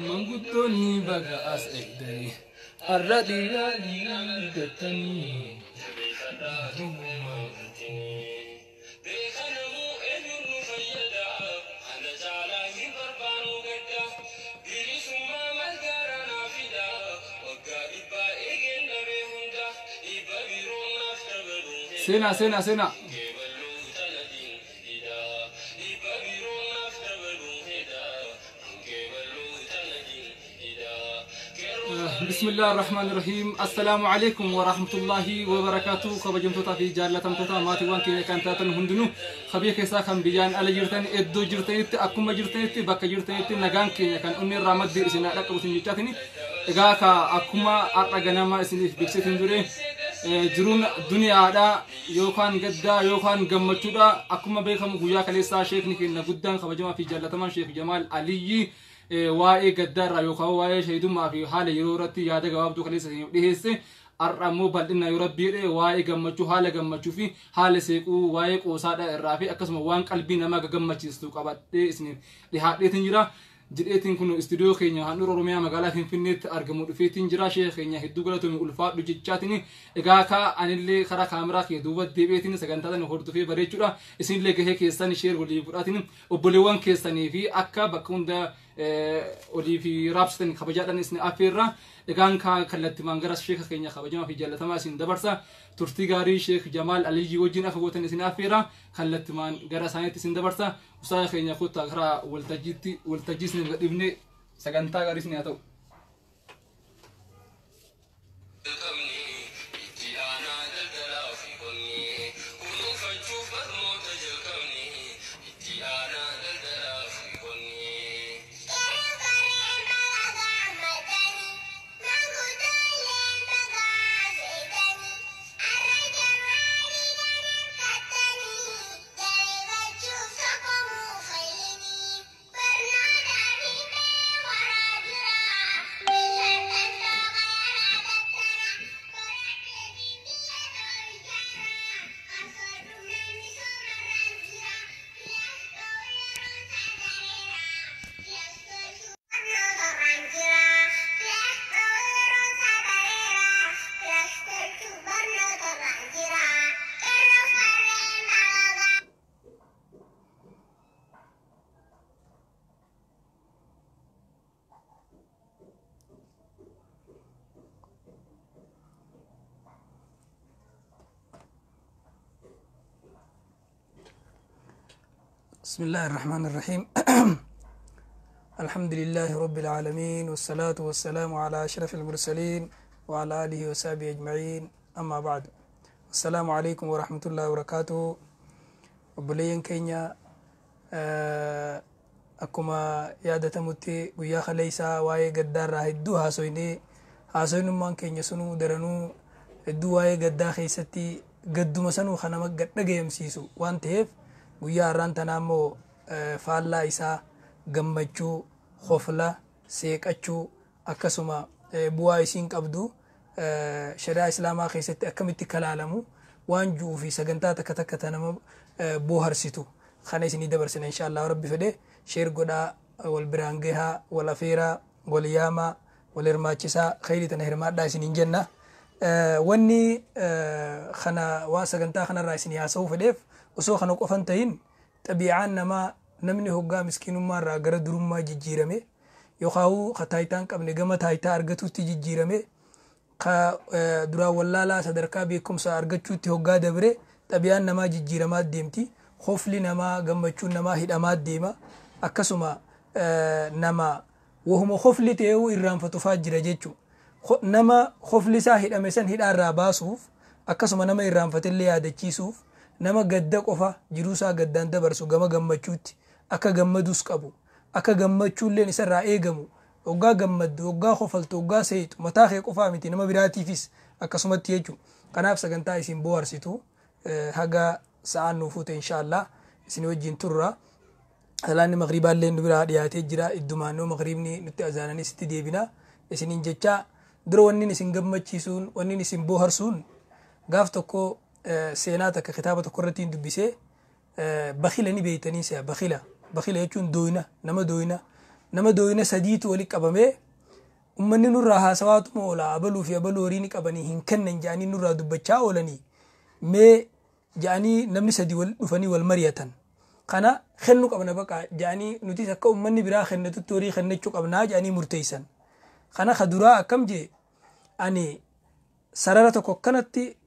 Manguddoonni baga as eegdanii har'a dhiiraa dhiiraa argattanii. Seenaa seenaa seenaa. بسم الله الرحمن الرحيم. السلام عليكم ورحمة الله وبركاته. kabajamtoota fi jaallatamtoota maatiiwwan keenya kan taatan hundinuu, kabee keessaa kan biyyaan ala jirtan, iddoo jirtanitti, akkuma jirtanitti, bakka jirtanitti, nagaan keenya kan onni irraa madde isin dhaqqabu isin jechaatini. Egaa ka akkuma har'a ganama isiniif beeksisin ture, jiruun duniyaadha yookaan gaddaa yookaan gammachuudha. Akkuma beekamu guyyaa kaleessaa sheekni keenya guddaan kabajamaa fi jaallatamaan Sheek Jamaal Aliyyi waa'ee gaddaarraa yookaan waa'ee shahidummaa fi haala yeroo irratti yaada gabaabduu kaleessa isiniif dhiheesse. Har'a immoo bal'ina yoo Rabbii jedhe waa'ee gammachuu, haala gammachuu fi haala seequu, waa'ee qoosaadha irraa fi akkasuma waan qalbii namaa gammachiistu qabadhee isiniif dhihaadheetiin jira. Jedheetiin kun istuudiyoo keenya handhuura Oromiyaa magaalaa Finfinneetti argamu dhufeetiin jira. Sheekh keenya hedduu galatoomi, ulfaadhu jechaatiin. Egaa ka anillee karaa kaameraa kee duuba deebi'eetiin sagantaa sana hordofee bareechuudha. Isinillee gahee keessan share walii godhaatiin obboleewwan keessanii fi akka bakka hunda olii fi raabsitan kabajaadhaan isin affeerra. Egaan ka kallattimaan gara sheeka keenya kabajamaa fi jaallatamaa isin dabarsa. Turtii gaarii Sheek Jamaal Aliyyii wajjin akka gootan isin affeerra. Kallattimaan gara isaaniitti isin dabarsa. Ustaaza keenya, kottaa karaa waltajjiitti. Waltajjii isin gadhiifne, sagantaa gaarii isin haa ta'u. بسم الله الرحمن الرحيم. الحمد لله رب العالمين، والصلاة والسلام على أشرف المرسلين وعلى آله وصحبه أجمعين، أما بعد، السلام عليكم ورحمة الله وبركاته. Obboleeyyan keenya، akkuma yaadatamutti guyyaa kaleessaa waa'ee gaddaarraa hedduu haasoynee, haasoynummaan keenya sunuu daranuu hedduu waa'ee gaddaa keessatti gadduma sanuu kan nama gad dhagayamsiisu waan ta'eef, guyyaa har'aan tanaa immoo faallaa isaa gammachuu, hofla, seeqachuu, akkasuma bu'aa isiin qabdu shari'aa Islaamaa keessatti akkamitti kalaalamu waan ju'uu fi sagantaa takka takka ta nama booharsitu kana isinii dabarsina. Insha Allah Rabbi fedhe, share godhaa, wal biraan gahaa, wal afeeraa, wal yaamaa, wal hirmaachisaa, khayrii tana hirmaadhaa isiniin jenna. Wanni kana waan sagantaa kanarraa isinii haasa'uu fedheef osoo kana qofan tahin, xabiicaan namaa, namni hoggaa miskiinummaa irraa gara durummaa jijjiirame, yookaan ka taayitaa hin qabne gama taayitaa argatuutti jijjiirame, ka duraan wallaalaa sadarkaa beekumsa argachuutti hoggaa dabre, xabi'aan namaa jijjiiramaa deemti. Hofli namaa, gammachuun namaa hidhamaa deema. Akkasuma nama wahuma hofli ta'ee irraanfatu faa jira jechuudha. Nama hofli isaa hidhame san hidhaarraa baasuuf, akkasuma nama irraanfatellee yaadachiisuuf, nama gadda qofa jiruusaa gaddaan dabarsu gama gammachuutti akka gammadus qabu, akka gammachuulleen isarraa eegamu, hoggaa gammaddu, hoggaa hofaltu, hoggaa seexu, mataa kee qofaa miti, nama biraatiifis akkasumatti jechuudha. Kanaaf sagantaa isin bohaarsitu haga sa'aan nuuf fuute inshaallah isin wajjin turra. Salaanni magriibaallee nu biraa dhiyaatee jira. Iddumaannoo magriibni nutti azaananis itti deebina. Isiniin jecha, dura wanni isin gammachiisuun, wanni isin bohaarsuun, gaaf tokko Seenaa takka kitaaba tokko irratti hin dubbisee. Bakila ni beeytanii se'a. Bakila, bakila jechuun dooyna, nama dooyna, nama dooyna sadiitu walitti qabamee, ummanni nurraa haasawaatuma oola, abaluu fi abaluu horii ni qabanii hin kennan jedhanii nurraa dubbachaa oolanii, mee jedhanii namni sadi wal dhufanii wal mari'atan. Kana kennu qabna baqa jedhanii, nutis akka ummanni biraa kennatutti horii kennachuu qabnaa jedhanii murteessan. Kana ka duraa akkam jee? Ani sarara tokko akkanatti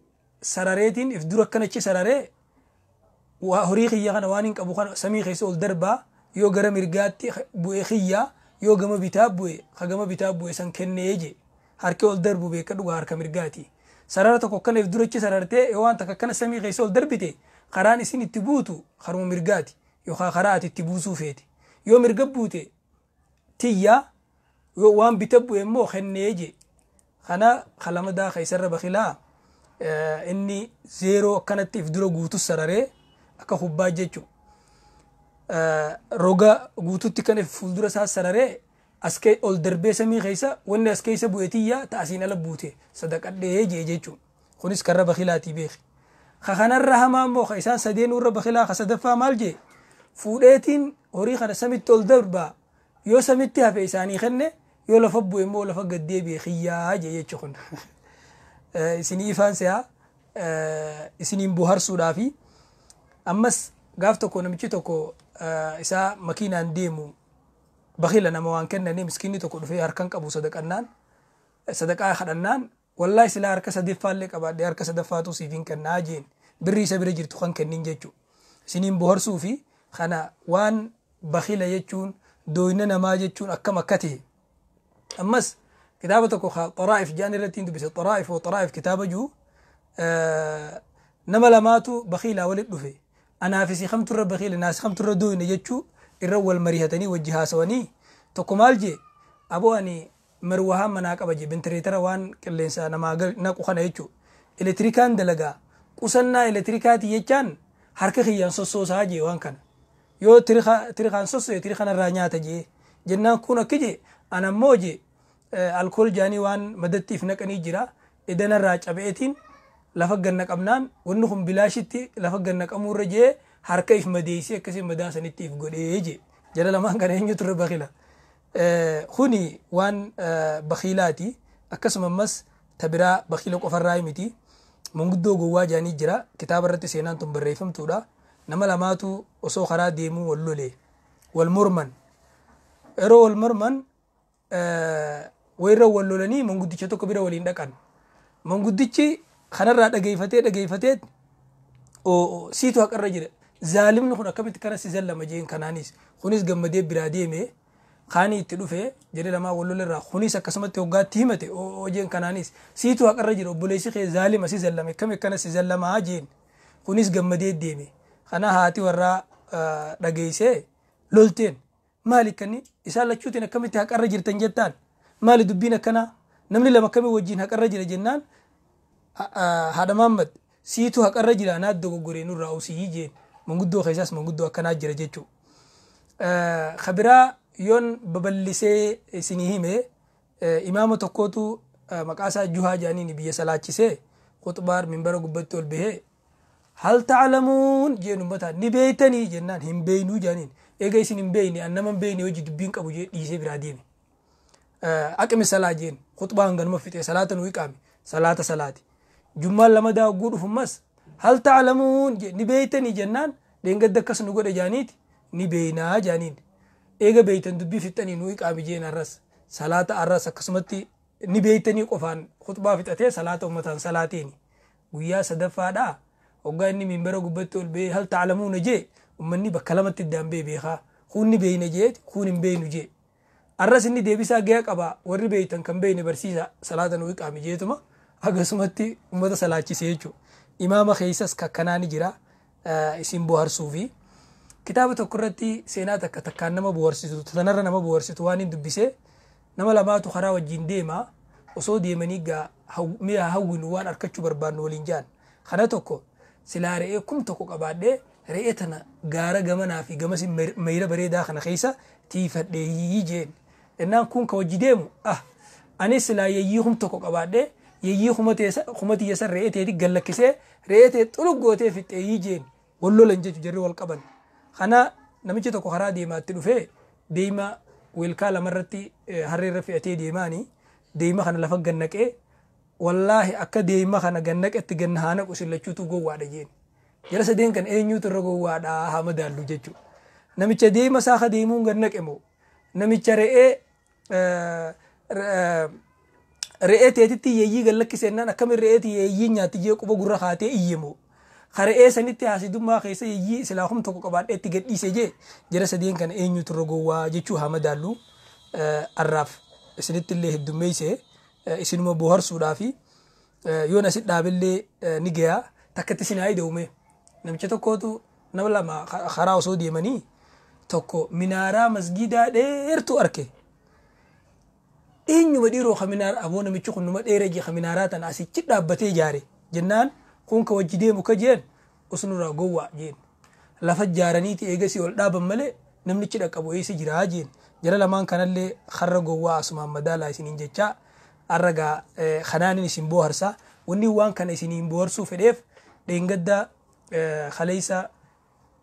sarareetiin if dura akkanachi sararee, horii kiyya kana, waan hin qabu kana samii keessa ol darbaa, yoo gara mirgaatti bu'e kiyyaa, yoo gama bitaa bu'e ka gama bitaa bu'e san kennee je. Harki ol darbu beeka dhugaa harka mirgaati. Sarara tokko akkana if durachi sarartee, yoo waan takka akkana samii keessa ol darbite, karaan isin itti buutu karuma mirgaati yookaan karaa ati itti buusuu feete. Yoo mirga buute tiyyaa, yoo waan bita bu'e immoo kennee je. Kana kalamadaa keessarra bakilaa inni zeeroo akkanatti if dura guutus sararee akka kubbaa jechuudha. Roga guututti kan fuuldura isaa sararee as ol darbee samii keessa, wanni as keessa bu'e tiyyaa, ta'asiin ala buute sadaqadhee jee jechuudha. Kunis karra bakilaatii beeki. Ka kanarra hamaa immoo, ka isaan sadeen irra bakilaa ka sadaffaa maal jee? Fuudheetiin horii kana samitti ol darbaa, yoo samitti hafe isaanii kenne, yoo lafa bu'e immoo lafa gad deebi'e kiyyaa jee jechuun kun. Isinii ifaan se'aa isiniin bohaarsuudhaafi. Ammas gaaf tokko namichi tokko isaa makiinaan deemu, bakila nama waan kennanii, miskiinni tokko dhufee harkan qabu sadaqannaan, sadaqaa kadhannaan, wallaahi silaa harka sadaffaallee qabaadhee harka sadaffaatu siif hin kennaa jeen, birrii isa bira jirtu kan kennin jechuu. Isiniin boharsuu fi kana waan bakila jechuun, dooyna namaa jechuun akkam akka ta'e. Ammas kitaaba tokko Xaraa'if jedhan irratti hin dubbise. Xaraa'if oo Xaraa'if kitaaba jiru. Nama lamaatu bakiilaa walit dhufe. Anaafisi kamturra bakiila, naasi kamturra dooyna jechuu irra wal marihatanii wajji haasawanii, tokko maal jee? Aboo, ani marwahaa manaa qaba jee, ventileetara waan qilleensa namaa naqu kana jechuu, elektirikaan dalagaa, qusannaa elektirikaati jechaan harka kiyyaan sossoosaa jee. Waan kana yoo tirikaan sosso'e tirikanarraa nyaata jee. Jennaan kun akki jee, anammoo jee, alkool jaanii waan madattiif naqanii jira, idanarraa cabeetiin lafa ganna qabnaan, wanni kun bilaashitti lafa ganna qamuurra jee harka if madeessee akkasii madaa sanitti if godhee jee. Jala lamaan kana eenyutu irra bakila? Kuni waan bakiilaati. Akkasuma ammas tabiraa bakiila qofarraa miti. Manguddoo gowwaa jaanii jira, kitaaba irratti seenaan tun barreeffamtuudha. Nama lamaatu osoo karaa deemuu wal lole, wal morman. Yeroo wal morman wayirra wal lolanii manguddicha tokko bira waliin dhaqan. Manguddichi kanarraa dhageeffatee dhageeffatee, siitu haqarra jira, zaalimni kun akkamitti kana si zallama jeen. Kanaanis kunis gammadee biraa deeme. Kaanii itti dhufe jedhe, lamaa wal lolerraa. Kunis akkasumatti hoggaatti himate jeen. Kanaanis siitu haqarra jira, obboleessi kee zaalima, si zallame, akkami akkana si zallamaa jeen. Kunis gammadee deeme. Kana haati warraa dhageessee lolteen, maali kanni isaan lachuutiin akkamitti haqarra jirtan jettaan? Maali dubbiin akkanaa? Namni lama akkamii wajjin haqarra jira jennaan, haadha Maammad, siitu haqarra jira, naat dogoggoree, nurraa usii jeen. Manguddoo keessaas manguddoo akkanaa jira jechuu. Kabiraa yoon babal'isee isinii hime, imaama tokkootu maqaa isaa Juhaa jedhaniin biyya salaachisee khuxbaar minbara gubbatti ol bahee, hal ta'lamuun jeen ummataan, ni beeytanii jennaan, hin beeynuu jedhaniin. Eega isin hin beeyne, an nama hin beeyne hojii dubbiin qabu jee dhiisee biraa deeme. Aqimi salaa jeen. Khuxbaa hanganuma fixee salaata nu iqaame, salaata salaati. Jummaan lamadaa hogguu dhufummas, hal ta'lamuun jee, ni beeytanii jennaan, dheengadda akkas nu godhe jaaniiti, ni beeynaa jaaniin. Eega beeytan dubbii fixxanii nu iqaami jeen. Arras salaata arras akkasumatti ni beeytanii qofaan khuxbaa fixatee salaata ummataan salaateeni. Guyyaa sadaffaadhaa hoggaa inni minbara gubbatti ol bahee hal ta'lamuuna jee, ummanni bakka lamatti iddaan bee beekaa. Kun ni beeyna jeeti, kun hin beeynu jee. Arras inni deebisaa gaya qaba, warri beeytan kan beeyne barsiisa, salaata nu iqaami jeetuma akkasumatti ummata salaachisee jechuudha. Imaama keessas kakkanaa ni jira isin bohaarsuu fi kitaaba tokko irratti seenaa takka takkaan nama bohaarsitu, tanarra nama bohaarsitu waan hin dubbisee. Nama lamaatu karaa wajjin deema. Osoo deemanii gaa mi'a hawwinu, waan arkachuu barbaannu waliin jaan. Kana tokko, silaa re'ee 1000 qabaadhee re'ee tana gaara gamanaa fi gamas mayra bareedaa kana keessa tiifadhee jeen. Innaan kun ka wajji deemu, ah, anis silaa yeeyyii 1000 qabaadhee Yeeyyii kuma tiyya san re'ee teeti gallakkisee re'ee tee xuluggootee fixxeeyyii jeen wal lolan jechuudha jarri wal qaban. Kana namichi tokko karaa deemaatti dhufee deema weelkaa lamarratti harreerra fe'atee deemaani deema kana lafa gannaqee wallaahi akka deema kana gannaqetti ganna haa naqu sillachuutu gowwaadha jeen. Jara sadeen kan eenyuutu irra gowwaadha haa madaallu jechuudha. Namicha deema isaa ka deemuun gannaqe moo namicha re'ee re'ee teetitti yeeyyii gallakkisennaan akkamiin re'eeti yeeyyii nyaatti jee quba gurra kaatee iyye moo ka re'ee sanitti haasidummaa keessa yeeyyii silaa hum tokko qabaadhee itti gadhiise jee jara sadeen kana eenyuutu irra gowwaa jechuu haa madaallu arraaf isinitti illee heddummeeyse isinuma bohaarsuudhaa fi yoon asit dhaabillee ni gayaa takkatti isin haa ida'ume namicha tokkootu nama lama karaa osoo deemanii tokko minaaraa masgiidaa dheertuu arke. Eenyuma dhiiroo ka minaara aboo namichi kun numa dheera jee ka minaaraa tana asichi dhaabbatee ijaare jennaan kun ka wajji deemu ka jeen usnurraa gowwaa jeen lafa ijaaraniiti eegasii ol dhaaban malee namnichi dhaqqabu eessa jiraa jeen jara lamaan kanallee karra gowwaa asumaan madaalaa isiniin jechaa arragaa kanaanin isin booharsaa wanni waan kana isiniin booharsuu fedheef dheengadda kaleessa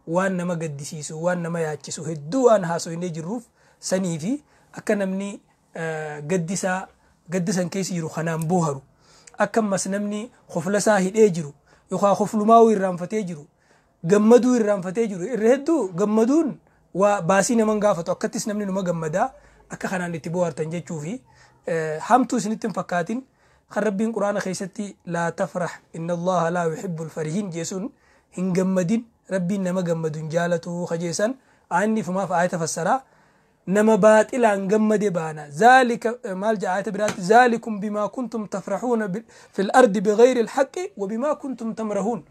waan nama gaddisiisu waan nama yaachisu hedduu waan haasoynee jirruuf sanii fi akka namni gaddisaa gaddisan keessa jiru kanaan booharu akka ammas namni koflasaa hidhee jiru yookaan koflumaa'uu irraanfatee jiru gammaduu irraanfatee jiru irra hedduu gammaduun waa baasii naman gaafatu akkattis namni numa gammadaa akka kanaan itti boohartan jechuu fi hamtuu isinitti hin fakkaatin kan rabbiin quraana keessatti laa tafrax inna allaha laa yuhibbu alfarihin jeesun hin gammadin rabbiin nama gammadu hin jaalatu kajeessan aanni ifumaaf aayata fassaraa nama baaxilaan gammade baana zaalika maal jedha aayata biraatti zaalikum bimaa kuntum tafraxuuna fi lardi bigayri alhaqi wa bimaa kuntum tamrahuun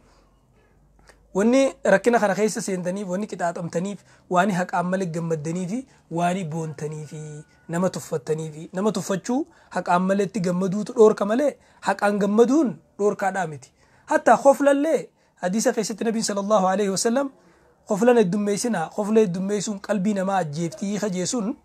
wanni rakkina kana keessa seentaniif wanni qixaaxamtaniif waani haqaan malee gammaddanii fi waani boontanii fi nama tuffattanii fi nama tuffachuu haqaan maleetti gammaduutu dhoorka malee haqaan gammaduun dhoorkaadhaa miti. Hatta koflallee hadiisa keessatti nabiin sallallahu alaihi wasallam koflan heddummeessinaa kofla heddummeessuun qalbii namaa ajjeeftii kajeessuun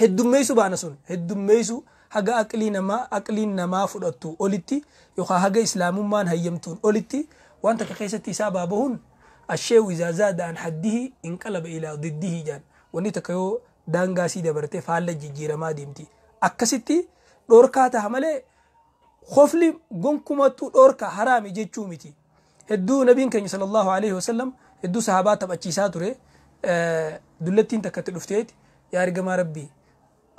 heddummeessu baana sun heddummeessu haga aqliin namaa fudhattu olitti yookaan haga islaamummaan hayyamtuun olitti waan takka keessatti isaa baabahuun asheewu izaa zaada an haddihi inqalaba ilaa diddihi jaan wanni takka yoo daangaa sii dabartee faalla jijjiiramaa deemti akkasitti dhoorkaa taha malee kofli gonkumattuu dhoorka haraami jechuu miti hedduu nabiin keenya sallallahu alaihi wasallam hedduu sahabaa taphachiisaa ture dullattiin takkatti dhufteeti yaa ergamaa rabbii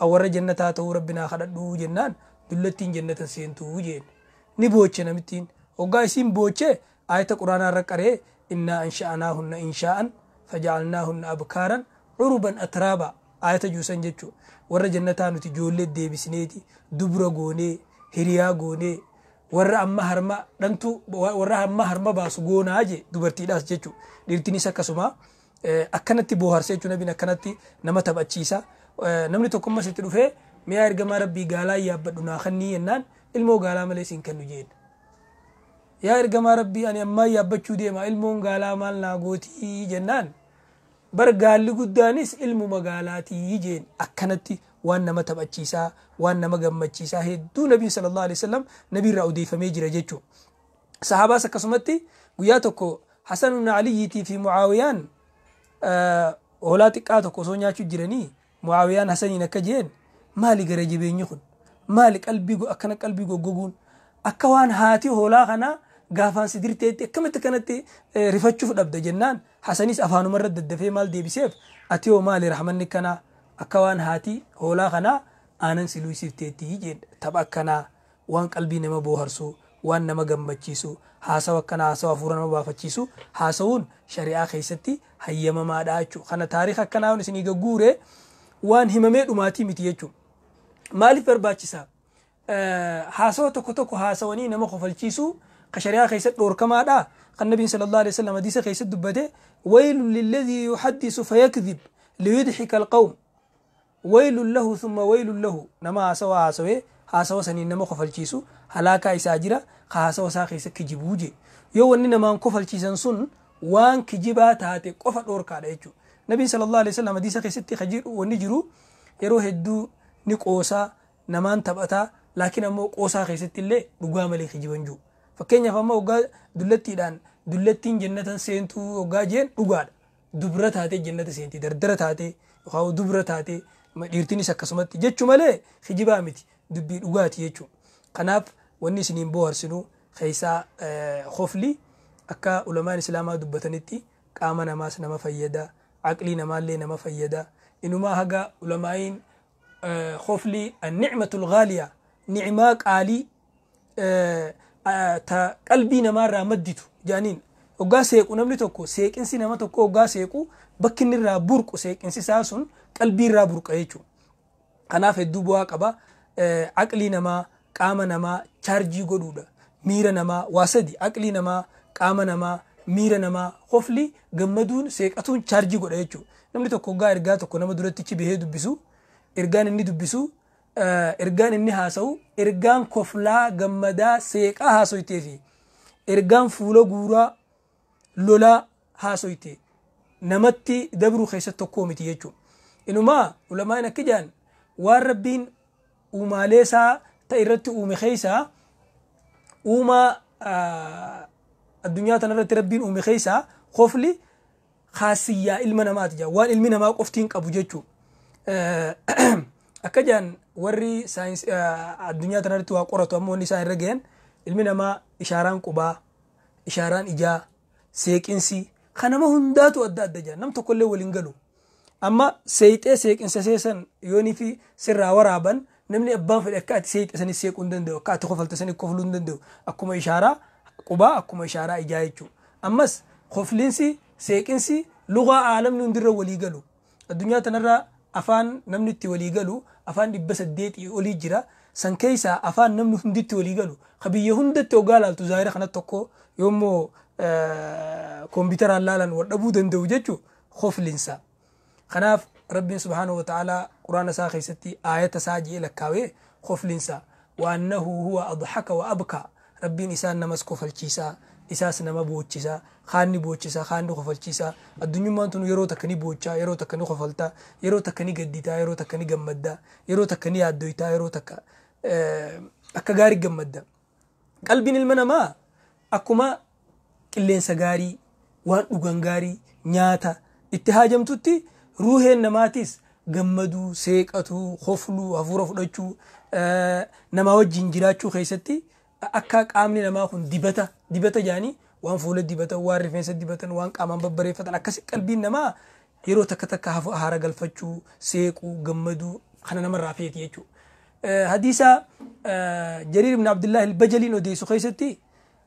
awwarra jannataa ta'uu rabbi naa kadhadhuu jennaan dullattiin jannatan seentuu jeen ni booche namittiin hoggaa isiin booche aayata quraanaa irra qaree innaa ansha'anaahunna inshaa'an faja'alnaahunna abkaaran curuban atraaba aayata juusan jechuu warra jannataa nuti ijoollee deebisneeti dubra goonee hiriyaa goonee warra amma harma dhantu warra amma harma baasu goonaa je dubartiidhaas jechuu dhiirtinis akkasuma akkanatti booharsa jechuu nabiin akkanatti nama taphachiisa namni tokkummas itti dhufee mi'a ergamaa rabbii gaalaa yaabbadhu naa kennii jennaan ilmoo gaalaa malee siin kennu jeen yaa ergamaa rabbii ani ammaa yaabbachuu deema ilmoon gaalaa maal naa gootii jennaan bar gaalli guddaanis ilmuma gaalaatii jeen akkanatti waan nama taphachiisaa waan nama gammachiisaa hedduu nabiin sallallahu alaihi wasallam nabiirraa odeeffamee jira jechuu sahabaas akkasumatti guyyaa tokko Hasan ibn Aliyyiitii fi Mucaawiyaan hoolaa xiqqaa tokko osoo nyaachuu jiranii Mucaawiyaan Hasaniin akka jeen maali gara jabeenyi kun maali qalbii akkana qalbii goggoguun akka waan haati hoolaa kanaa gaafaan si dirteetti akkamitti kanatti rifachuuf dhabda jennaan Hasanis afaanumarra daddafee maal deebiseef ati hoo maali rahmanni kanaa akka waan haati hoolaa kanaa aanan si luysifteetti jeen tapha akkanaa waan qalbii nama booharsu waan nama gammachiisu haasawa akkanaa haasawa hafuura nama baafachiisu haasawuun shari'aa keessatti hayyamamaadha jechuudha. Kana taariika akkanaa waan isinii gagguure waan himamee dhumaatii miti jechuudha. Maaliif barbaachisaa? Haasawa tokko tokko haasawanii nama kofalchiisuu ka shari'aa keessatti dhoorkamaadha. Kan nabiin sallallahu alaihi wasallam hadiisa keessatti dubbate waylun lilladhii yuhaddisu fayakdhib liyudhika alqawm waylun lahu thumma waylun lahu nama haasawa haasawee haasawa saniin nama kofalchiisu halaakaa isaa jira ka haasawa isaa keessa kijibuu je yoo wanni namaan kofalchiisan sun waan kijibaa taate qofa dhoorkaadha jechuudha. Nabiin sallallahu alaihi wasallam hadiisa keessatti wanni jiru yeroo hedduu ni qoosaa namaan taphataa Laakiin ammoo qoosaa keessatti illee dhugaa malee kijiban jiru. Fakkeenyaaf amma hoggaa dullattiidhaan dullattiin jannatan seentuu hoggaa jeen dhugaadha. Dubra taatee jannata seenti, dardara taatee yookaan dubra taatee, dhiirtinis akkasumatti jechuu malee kijibaa miti, dubbii dhugaati jechuudha. Kanaaf wanni isiniin bohaarsinu keessaa kofli akka ulamaan islaamaa dubbatanitti qaama namaas nama fayyada, aqlii namaallee nama fayyada. Inumaa haga ulamaa'iin kofli annicmatul ghaaliya, nicmaa qaalii ta qalbii namaarraa madditu jedhaniin. Hoggaa seequ namni tokko, seeqinsi nama tokko hoggaa seequ bakki inni irraa burqu, seeqinsi isaa sun qalbii irraa burqa jechuudha. Kanaaf hedduu bu'aa qaba. Aqlii namaa, qaama namaa chaarjii godhuudha. Miira namaa waa sadi: aqlii namaa, qaama namaa, miira namaa. Kofli, gammaduun, seeqatuun chaarjii godha jechuudha. Namni tokko hoggaa ergaa tokko nama duratti achi bahee dubbisu, ergaan inni dubbisu, ergaan inni haasa'u, ergaan koflaa gammadaa seeqaa haasoytee fi ergaan fuula guuraa lolaa haasoyte namatti dabruu keessatti tokkoo miti jechuudha. Inumaa ulamaan akka jedhan waan Rabbiin uumaalee isaa ta'e irratti uume keessaa, uumaa addunyaa tanarratti Rabbiin uume keessaa kofli khaasiyyaa ilma namaati jedha, waan ilmi namaa qoftiin qabu jechuudha. Akka jedhan warri saayinsii addunyaa tanarratti waa qoratu, ammoo wanni isaan irra gahan ilmi namaa ishaaraan qubaa, ishaaraan ijaa, seeqinsi kan nama hundaatu adda adda jedha, nam tokkollee waliin galu. Amma seexee seeqinsa seesan yoonii fi sirraa waraaban, namni abbaan fedhe akka ati seexe sanis seequu hin danda'u, akka ati kofalte sanis kofluu hin danda'u, akkuma ishaaraa qubaa, akkuma ishaaraa ijaa jechuudha. Ammas kofliinsi, seeqinsi lugaa aalamni hundirra walii galu. Addunyaa tanarra afaan namni itti walii galu afaan 800 olii jira. San keessaa afaan namni hunditti walii galu ka biyya hundatti hoggaa laaltu zaahira kanatti tokko, yoommoo kompiitaraan laalan wal dhabuu danda'u jechuu koflinsa. Kanaaf Rabbiin subhaanahu wa ta'aalaa quraana isaa keessatti aayata isaa ji'ee lakkaawee koflinsa. Waannahu huwa adhaka wa abkaa. Rabbiin isaan namas kofalchiisaa, isaas nama boochisaa, kaanni boochisaa, kaanni kofalchiisaa. Addunyummaan tun yeroo takka ni boochaa, yeroo takka ni kofaltaa, yeroo takka ni gadditaa, yeroo takka ni gammaddaa, yeroo takka ni yaaddoytaa, yeroo takka akka gaarii gammadda. Qalbiin ilma namaa akkuma qilleensa gaarii, waan dhugan gaarii, nyaata itti haajamtutti, ruuheen namaatis gammaduu, seeqatuu, kofluu, hafuura fudhachuu, namaa wajjin jiraachuu keessatti akka qaamni namaa kun dibata dibata jaanii waan fuula dibatan, waan rifeensa dibatan, waan qaamaan babbareeffatan, akkasi qalbiin namaa yeroo takka takka haara galfachuu, seequu, gammaduu kana namarraa feeti jechuudha. Hadiisa Jariir ibn Abdullahi al-Bajaliin odeessu keessatti,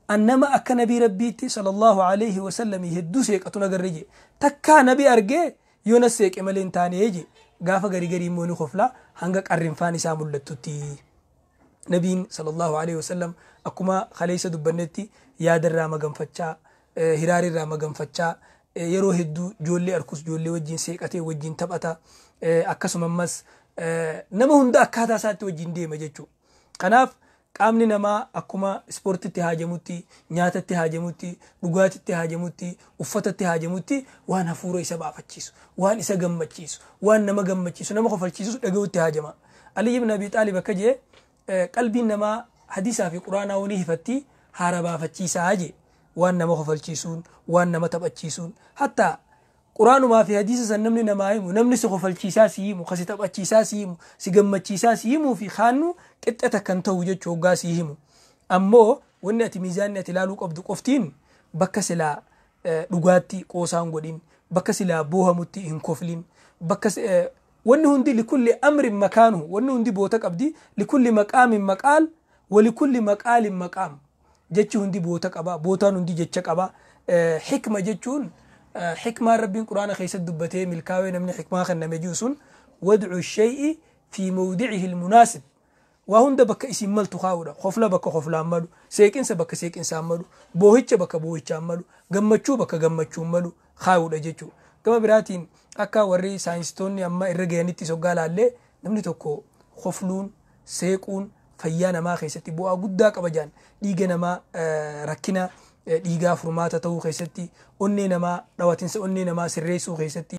an nama akka nabii Rabbiitti sallallahu alaihi wasallam hedduu seeqatu nagarre je, takkaa nabii argee yoo na seeqe malee hin taane je. Gaafa garii garii immoo ni koflaa hanga qarrinfaan isaa mul'attutti. Nabiin sallallahu alaihi wasallam akkuma kaleessa dubbannetti yaadarraa maganfachaa, hiraarirraa maganfachaa, yeroo hedduu ijoollee arkus ijoollee wajjin seeqatee wajjin taphata, akkasuma ammas nama hunda akkaataa isaatti wajjin deema jechuudha. Kanaaf qaamni namaa akkuma ispoortitti haajamutti, nyaatatti haajamutti, dhugaatitti haajamutti, uffatatti haajamutti, waan hafuura isa baafachiisu, waan isa gammachiisu, waan nama gammachiisu, nama kofalchiisus dhaga'utti haajama. Ali ibn Abi Xaalib akka jee, qalbiin namaa hadiisaa fi quraanaa wani hifatti haara baafachiisaa jee, waan nama kofalchiisuun, waan nama taphachiisuun, hattaa quraanumaa fi hadiisa san namni namaa himu, namni si kofalchiisaa si himu, kasi taphachiisaa si himu, si gammachiisaa si himuu fi kaannu qixxata kan ta'u jechuu hoggaa si himu. Ammoo wanni ati miizaanni ati ilaaluu qabdu qoftiin bakka silaa dhugaatti qoosaan godhin, bakka silaa boohamutti hin koflin, bakka wanni hundi likulli amrin makaanuhu, wanni hundi boota qabdi, likulli maqaamin maqaal walikulli maqaalin maqaam, jechi hundi boota qaba, bootaan hundi jecha qaba. Xikma jechuun xikmaan Rabbiin quraana keessatti dubbatee milkaawee namni xikmaa kenname jiru sun wadcu shay'i fi mawdicihi almunaasib, waa hunda bakka isin maltu kaa'uudha. Kofla bakka koflaan malu, seeqinsa bakka seeqinsaan malu, boohicha bakka boohichaan malu, gammachuu bakka gammachuun malu kaa'uudha jechuudha. Gama biraatiin akka warri saayinsistoonni amma irra ga'anitti soggaa laallee, namni tokko kofluun, seequun fayyaa namaa keessatti bu'aa guddaa qaba jaan, dhiiga namaa rakkina dhiigaa furmaata ta'uu keessatti, onnee namaa dhawatinsa onnee namaa sirreessuu keessatti.